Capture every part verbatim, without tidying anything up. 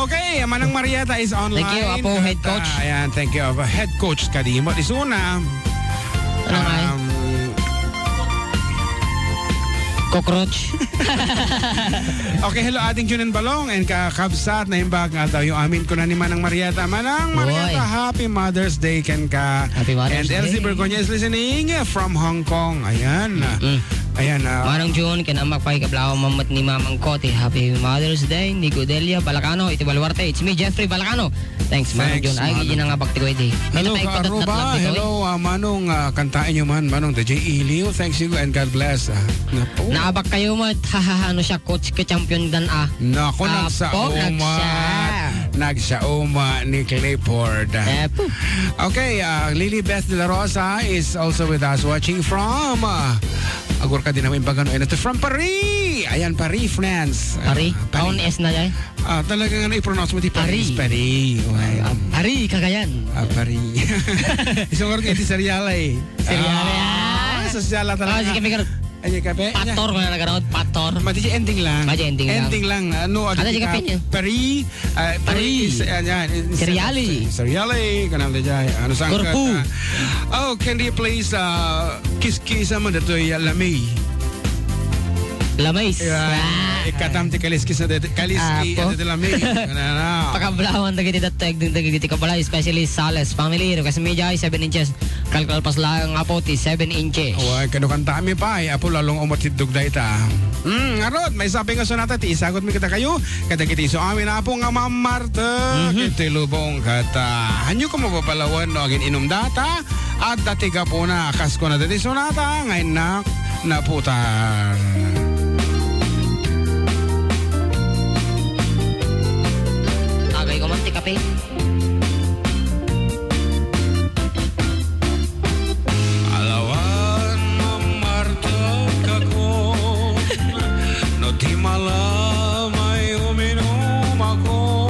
Okay, Manang Marieta is online. Thank you, Apo, head coach. Ah, ayan, thank you, Apo. Head coach kadi mo. Isuna. Ano nga eh? Um, Cockroach. Okay, hello, Ading Junin Balong and kakabsat, naimbag nga aldawyo amin, kuna ni Manang Marieta. Manang Marieta, Uy. Happy Mother's Day kenka. Happy Mother's And Elsie Day. Bergonya is listening from Hong Kong. Ayan. Mm. Ayan, ah. Manong Jun, ken Ammak pay, kablawan met ni Mamang Koti. Happy Mother's Day, ni Godelia Balacano, iti Baluarte. It's me, Jeffrey Balacano. Thanks, Manong Thanks, Jun. Ay, Manong. Di na nga bakti ko, eh, di. Hello, Dita pa ikot ka Aruba. Natlat dito, eh. Hello, ah, Manong, ah, kantaen nyo man, Manong D J Iliw. Thanks you and God bless. Ah, napo. Naabak kayo met. Hahaha, no siya, coach ka champion dan, ah. Naku, Apo, nagsauma. nagsa. Nagsauma ni Clifford. Apo. Okay, ah, Lily Beth de la Rosa is also with us watching from, ah, Agurka din naman yung bagano. Ano to? From Paris! Ayan, Paris, France. Paris? Ah, Paris. Aon S na, jay? Ah, talaga nga na-pronounce mo ti Paris, Paris. Paris. Ay, Ah, Paris, Cagayan. Ah, Paris. Isang oras nga iti serial ay. Serial ay, Ah, ah. Sosyal na talaga. Ah, si Kami Kar-, Ay, kape? Pastor ko na nagaraod, pastor. Mati si ending lang. Mati ending lang. Ending lang. Ano, Ano adi si ka kape niya? Paris, ah, Paris. Paris. Ayan, yan. Seriali. Seriali. Kanang da jay. Ano saan ka? Corfu. Oh, can you please, ah, kiskisa mo dito yung lamay? Lamay. Ayan. Ah. Ikatam ti kaliskis na dito. Kaliski, Apo. Ano dito lamay? Ano, ano? Pakablawan dagiti dateg, dagiti kabalay, especially Sales family. Request media, seven inches. Kalkalpas lang, Apo, ti seven inches. Wa, kano kanta mi pay, Apo, lalong umatidog dayta. Hmm, ngarud, maysa pay nga sonata ti isagut mi kadakayo, kadagiti isu amin, Apo, nga mammartek Mhm. iti lubong kata. Hanyo ko mapapalawan no agin-inum data, adda ti gapuna, kas kuna dati sonata, nga innak naputar. Agay ko man ti kape. Alawan, mammartek akon, no ti malamay uminumakon,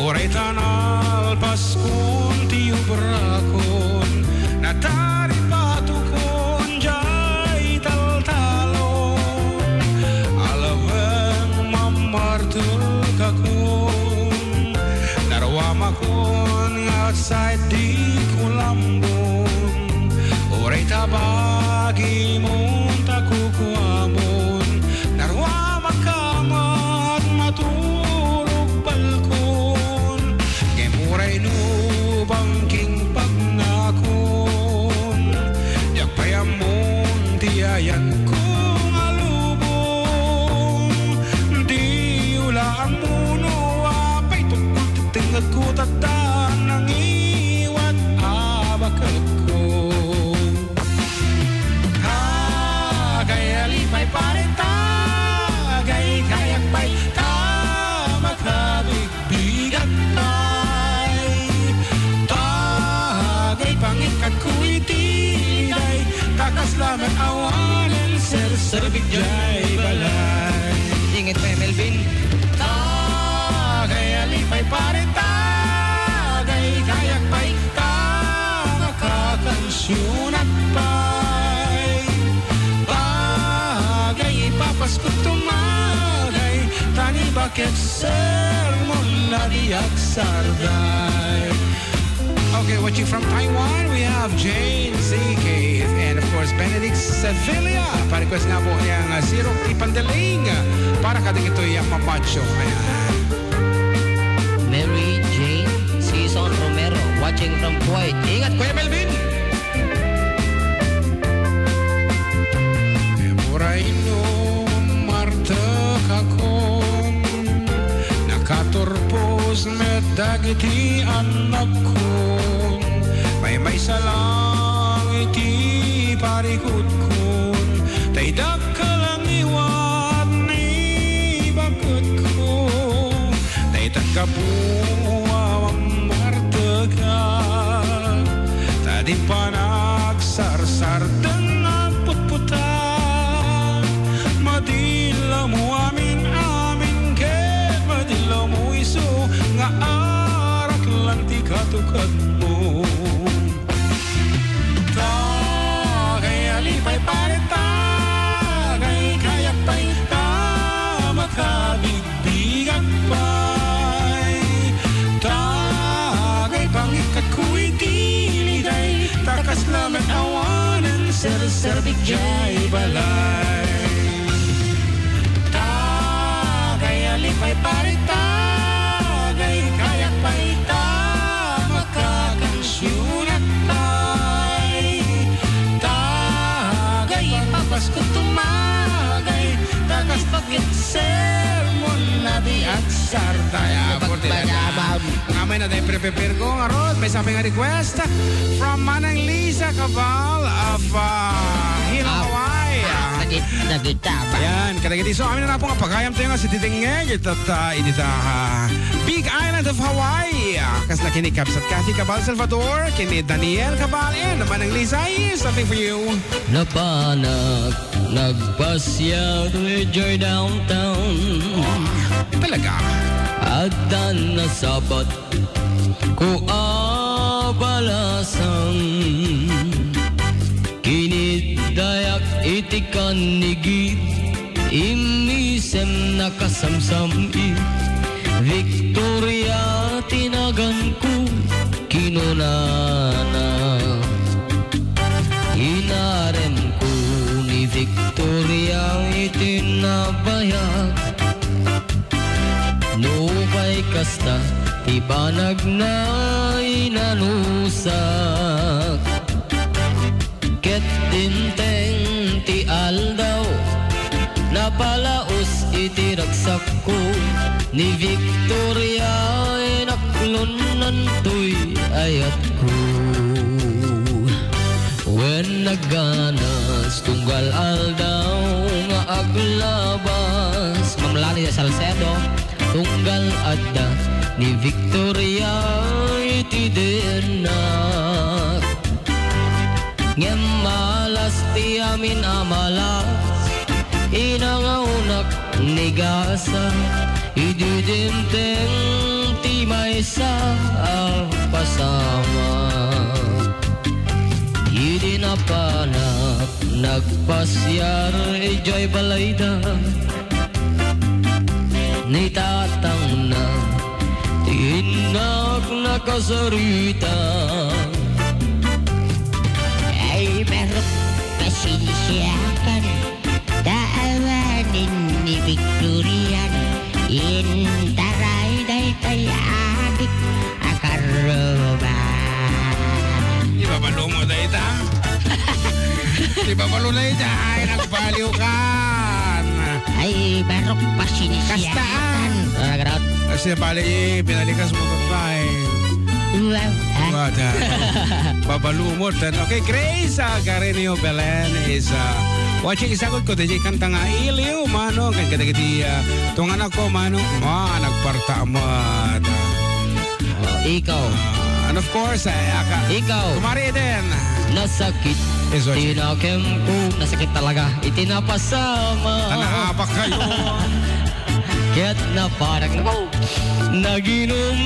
uray ta nalpaskon ti ubrakon, nataripatokon jay taltalon. Alawen, mammartekakon, naruamakon nga agsayddi kulambon. Uray ta bagimon ta kukuamon, naruamakon nga maturog balkon. Ngem uray no bangking pagnakon, diak pay ammon ti ayanko nga lubong. Diyo la ammo no apay tukol ti tengngegko, tadda nangiwat a baketko. Tagay a lipay pare, tagay kayak pay, ta makabig- bigat pay. Tagay pangikatko iti day, ta kasla met awanen serserbik jay balay. Inget pay, Melvin. Tagay a lipay pare, tagay kayak pay, ta makakansionak pay. Bagay, ipapaskot tumagay, ta ni baket sermon a di agsarday. Okay, watching from Taiwan, we have Jane Z K and of course Benedict Sevilla. Pa-request nga po yang, uh, Sirok ti Pandaling para kadagitoy a mapacho. Ayan. Mary Jane Season Romero, watching from Kuwait. Ingat, Kuya Melvin! Uray no martekakon, nakaturpos met dagiti annakon, maymaysa lang iti parikutkon, tay dakkel a ngiwat ni baketko, tay taggapu a mammartekak, ta di panagsarsaardeng a putputa. Madilla mo amin-amin ket madilla mo isu nga araklan ti katukadmo. Tagay a lipay pare, tagay kayak pay, ta makabigbigat pay. Serserbi jay balay. Tagay, alipay pari, tagay, kayak pay ta makakansionak pay. Tagay, papasko tumagay, tagas bakit sermon na di agsartay. Abot, Bagabam. Nga may na tayo prepare ko, ngarud, may sabi nga request from Manang Lisa Cabal of, uh, Hilo, Ah, Hawaii. Nagit-, nagita ba? Yan, kadagiti so, amin na po nga pagayam tayo nga si Titingeg, ita ta, iti ta, ah, Big Island of Hawaii. Ah, kas na kini Kabsat Kathy Cabal Salvador, kini Daniel Cabal, and Manang Lisa, here's something for you. Napanak, nagpasiar, enjoy downtown. Oh, talaga? Addan a Sabat, ko a balasang. Kiniddayak iti kannigid, immisem nakasamsam-it. Victoria ti naganko, kinunana. Inaremko ni Victoria iti nabayag. Nupay kasta ti banagna, inanusak. Ket dimteng ti aldaw, napalaus iti ragsakko ni Victoria, inaklonnantoy ayatko. Wen nagganas tunggal aldaw nga aglabas. Ma'am Lani de Salcedo. Tunggal adda ni Victoria iti dennak. Ngem malas ti amin a malas, inangawnak ni gasa, idi dimteng ti maysa a pasamak. Idi napanak nagpasiar idiay balayda, ni tatangna ti innak nakasarita. Ay, barok, pasensiakan, ta awanen ni Victorian intaray daytoy adik a karruba. Ibabalo mo dayta? Ibabalo dayta? Ay, nagbaliw kan. Ay, barok, pasensiakan. Kastaan. Ah, grabe. Kasi bali, binalikas mo ko tayo. Wow. Ah. Wada. Babalumot. Okay, Grace, ah, Garenio Belen is, ah, watching. Isagod ko, D J, kanta nga iliw, mano, kan kadagiti, ah, tungan ako, mano, ma, nagparta mo, ah, Oh, ikaw. Ah, and of course, eh, aka-, Ikaw. Kumari Eden. Nasakit. Is what ti you nakemko. Nasakit talaga. Iti napasama. Tanaapak kayo. Ket naparang. Naginum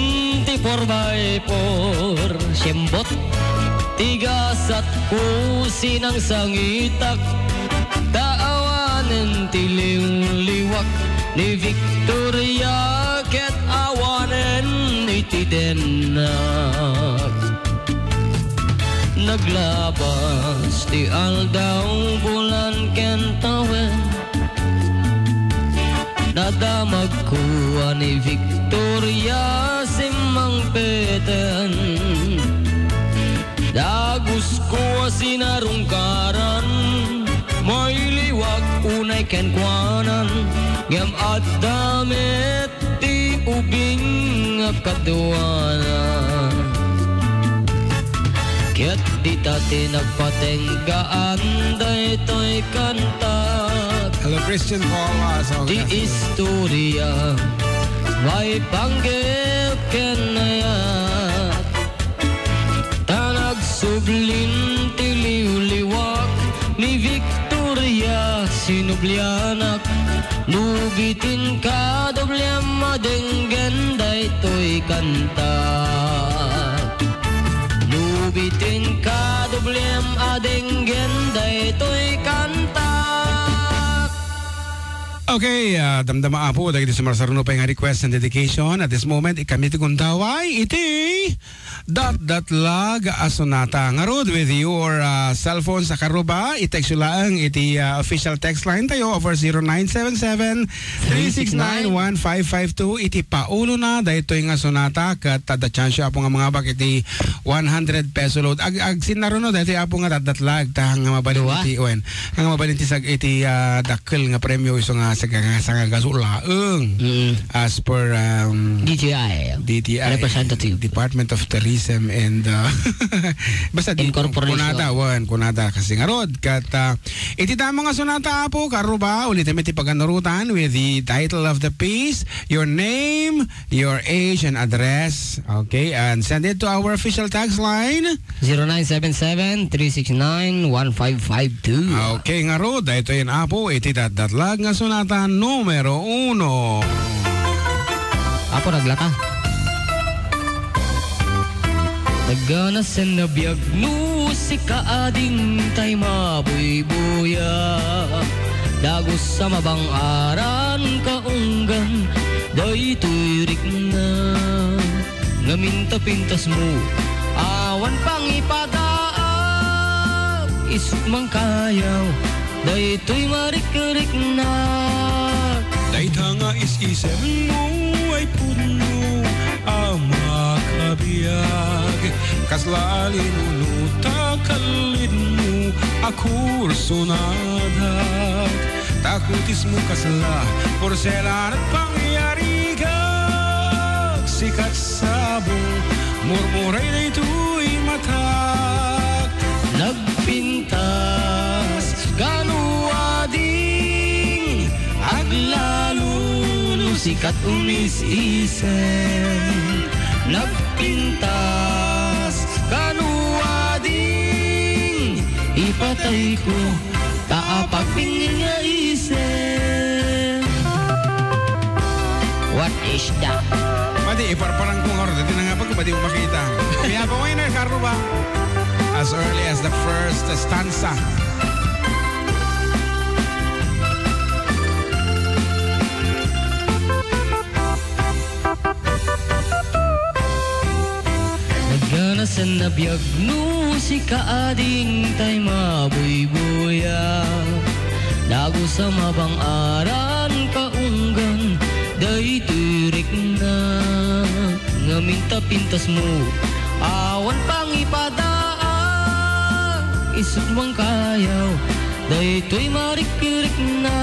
ti four by four. Simbot. Ti gasatko sinangsangitak. Ta awanen ti liwliwak ni Victoria ket awanen iti dennak. Naglabas ti aldaw, bulan ken tawen. Nadamagko a ni Victoria simmangpeten. Dagusko a sinarungkaran, mailiwak unay kenkuanan, ngem adda met ti ubing a kaduana. Ket dita ti nagpatenggaan daytoy kanta. Hello, Christian Paul, ah, sa Ti Ogasco. Istorya, maipanggep ken ayat. Ta nagsublin ti liwliwak ni Victoria, sinublianak. No bitin ka, doblem a denggen daytoy kanta. No bitin ka, doblem a denggen daytoy kanta. Okay, ah, damdama, Apo, dagiti sumarsaruno pay nga request and dedication. At this moment, ikami ti gundaway iti datdatlag a sonata. Ngarud, with your, ah, cellphone sa karuba, i-text yo laeng iti, ah, official text line tayo over zero nine seven seven, three six nine, one five five two. Iti paulona daytoy nga sonata, ket adda chance yo, Apo, nga mangabak iti one hundred peso load. Ag-, agsinnaruno daytoy, Apo, nga datdatlag, ta nga mabalin Dua. iti, wen, nga mabalin ti sag-, iti, ah, dakkel nga premyo isu nga sanga-, sangagaso laeng. Mm. As per, um, D T I. D T I, Representative. Department of Tourism and, uh, basta di, Incorporation. Kunada, wen, kunada kasi ngarud. Ket, uh, iti damo nga sonata, Apo, karuba, ulitem iti paganurotan with the title of the piece, your name, your age, and address. Okay, and send it to our official text line. Zero nine seven seven, three six nine, one five five two. Okay, ngarud, daytoy, Apo, iti datdatlag nga sonata numero uno. Apo, naglaka. Naganasen a biag no sika ading tay mabuybuya. Dagus a mabang-aran kaunggan daytoy rikna. Ngamin ta pintasmo, awan pangipadaag, isut' mangkayaw, daytoy marikrikna. Dayta nga is-isemmo ay pudno a makabiag, kasla a linuno ta kallidmo a kursonadak. Ta kutismo kasla porselan a pangyarigak, sikat sabong, murmuray daytoy matak. Nagpintas kano ading aglalo no sikat umis-isen. Nagpintas kano ading ipatayko ta apagpingngi nga isen. What is that? Madi, iparparang ko ngarud, dati na nga pag madi mo makita. Kaya pa winner, Carlo ba? As early as the first stanza. Naganasen a biag no sika ading tay mabuybuya. Dagus a mabang-aran kaunggan daytoy rikna. Ngamin ta pintasmo, awan pangipadaag, isut' mangkayaw, daytoy marikrikna.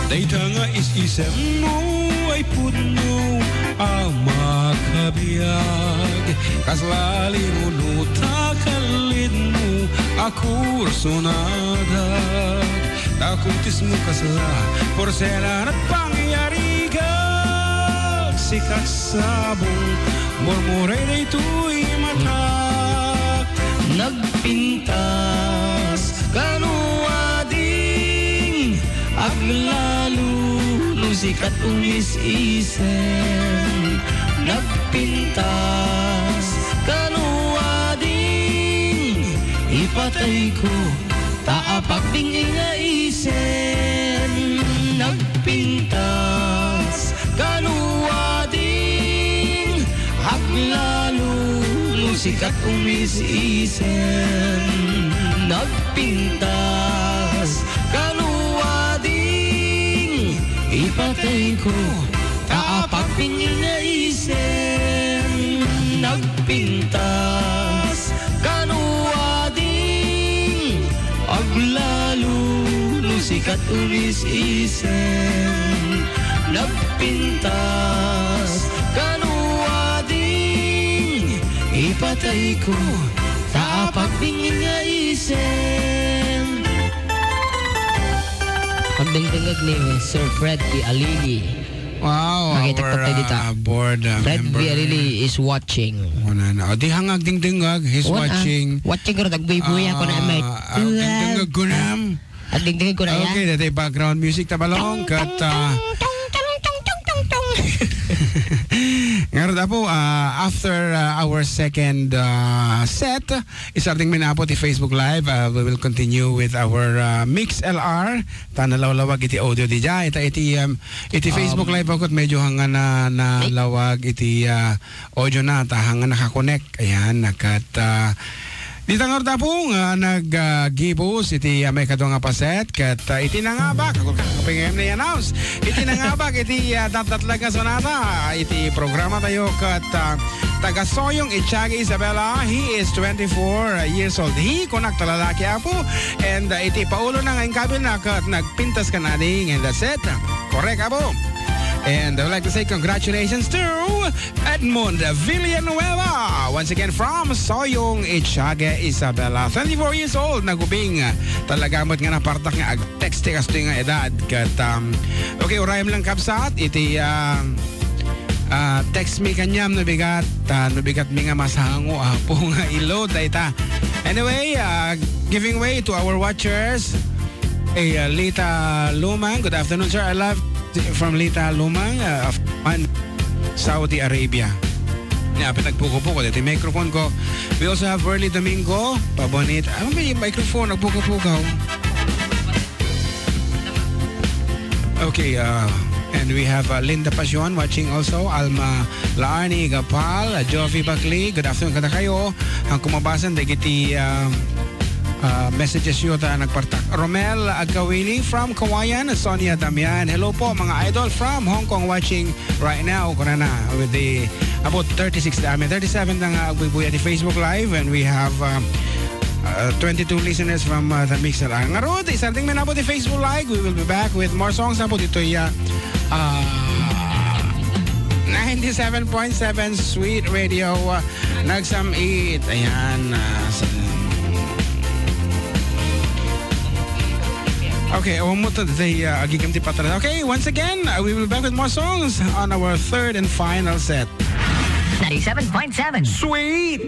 Dayta nga is-isemmo ay pudno a makabiag, kasla linuno ta kallidmo a kursonadak. Ta kutismo kasla porselan a pangyarigak, sikat sabong, murmuray daytoy matak. Nagpintas kano ading aglalo no sikat umis-isen. Nagpintas kano ading ipatayko ta apagpingngi nga isen. Nagpintas kano ading aglalo no sikat umis-isen. Nagpintas kano ading ipatayko ta apagpingngi nga isen. Nagpintas kano ading aglalo no sikat umis-isen. Nagpintas kano ading ipatayko ta apagpingngi nga isen. Pagdengdengag ni Sir Fred P. Alili. Wow, Makita our, ka tayo dita. uh, board, uh, Fred member. Villarili is watching. Wala na. O, di hangag dingdingag, he's Wala. watching. Watching ko, nagbuybuya ko na, Ah, mate. ah, dingdingag ko na. At dingdingag ko na, ya. Okay, dati background music tabalong, Tong, kat, tong, ah, tong, tong, tong, tong, tong, tong. Ngarud, Apo, ah, after, ah, our second, ah, set, isardengmi, Apo, ti Facebook Live. Ah, we will continue with our, ah, Mix L R. Ta nalawlawag iti audio dita. Ita iti, um, iti Facebook Live, Apo, medyo hanga na, nalawag iti, ah, audio na, ta hanga nakakonek. Ayan, nakat, ah, dita ngarud, Apo, nga nag, ah, gibus iti, ah, maikadua nga paset, ket, ah, iti nangabak, ako ka, kapingayam na i-announce. Iti nangabak, iti, ah, datdatlag nga sonata, iti programa tayo, ket, ah, taga Soyong Itiaga, Isabela, he is twenty-four years old. He, kunak ta lalaki, Apo, and, ah, iti paulo na nga inkabil na, ket nagpintas ka na, ding, and that's it. Correct, Apo. And I would like to say congratulations to Edmond Villanueva, once again from Soyong Itiaga, Isabela. Twenty-four years old, nagubing. Talaga met nga napartak nga ag-text ti kastoy nga edad. Ket, um, okay, urayem lang, kabsat, iti, um, ah, text mi kaniam no bigat, ah, no bigat mi nga masango, Apo, nga i-load dayta. Anyway, ah, giving way to our watchers. Hey, uh, Lita Lumang, good afternoon, sir. I love from Lita Lumang, uh, of Man, Saudi Arabia. Yeah, apit nagpuko-puko dito yung microphone ko. We also have Early Domingo, Pabonit. Ano ba yung microphone? Nagpuko-puko. Okay, uh, and we have, uh, Linda Pasion watching also. Alma Laarni, Gapal, uh, Jovi Bakli. Good afternoon kada kayo. Ang kumabasan, dagiti, uh, uh, messages yu ta nagpartak. Romel Agkawili from Kawayan, Sonia Damian. Hello po, mga idol from Hong Kong watching right now. Kunana, with the about thirty-six, I mean, thirty-seven na nga agbuybuya ti Facebook Live, and we have, um, uh, twenty-two listeners from, uh, the Mixer. Ang ngarud, isardengmi na po ti Facebook Live. We will be back with more songs na po dito, ya. Uh, ninety-seven point seven Sweet Radio, uh, Nagsam-it. Ayan, uh, sa-, okay, awan mo to, the, uh, agigam ti patras. Okay, once again, uh, we will be back with more songs on our third and final set. Ninety-seven point seven Sweet!